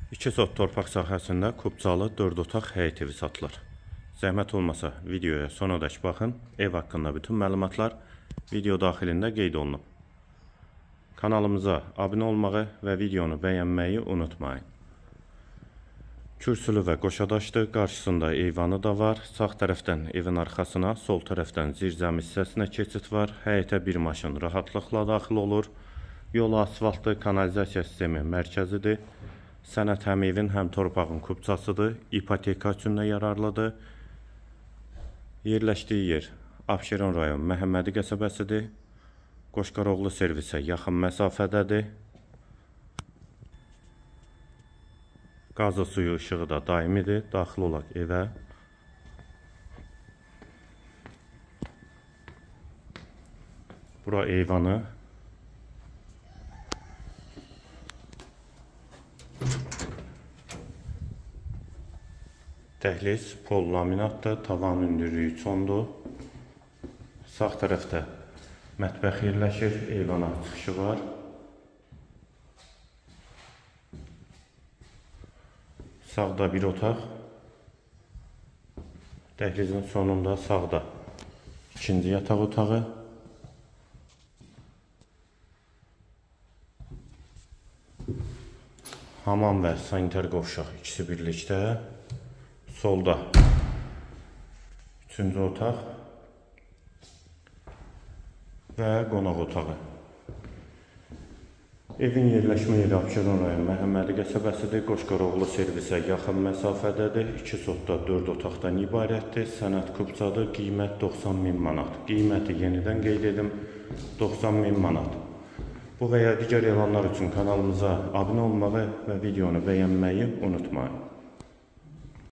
2 sot torpaq sahəsində kubcalı 4 otaq həyət evi satılır. Zəhmət olmasa videoya sonadək baxın. Ev haqqında bütün məlumatlar video daxilində qeyd olunub. Kanalımıza abunə olmağı və videonu bəyənməyi unutmayın. Kürsülü və qoşadaşdır. Qarşısında eyvanı da var. Sağ tərəfdən evin arxasına, sol tərəfdən zirzəmi hissəsinə keçid var. Həyətə bir maşın rahatlıqla daxil olur. Yolu asfaltlı, kanalizasiya sistemi mərkəzidir. Sənəd həm evin, həm torpağın kubcasıdır. İpoteka üçün də yararlıdır. Yerləşdiyi yer Abşeron rayon Məhəmmədi qəsəbəsidir. Qoşqaroğlu servisə yaxın məsafədədir. Qazı suyu işığı da daimidir. Daxil olaq evə. Bura eyvanı. Dəhliz pol laminatdır. Tavan hündürlüyü 3,10-dur. Sağ tərəfdə mətbəx yerləşir. Eyvana çıxışı var. Sağda bir otaq, dəhlizin sonunda sağda ikinci yataq otağı, hamam və sanitar qovşaq ikisi birlikdə, solda üçüncü otaq və qonaq otağı. Evin yerləşmə yeri Abşeron rayon Məhəmmədi qəsəbəsidir. Qoşqaroğlu servisə yaxın məsafədədir. 2 sotda 4 otaqdan ibarətdir. Sənəd kubcadır. Qiymət 90 min manat. Qiyməti yenidən qeyd edim, 90 min manat. Bu və ya digər elanlar üçün kanalımıza abunə olmağı və videonu bəyənməyi unutmayın.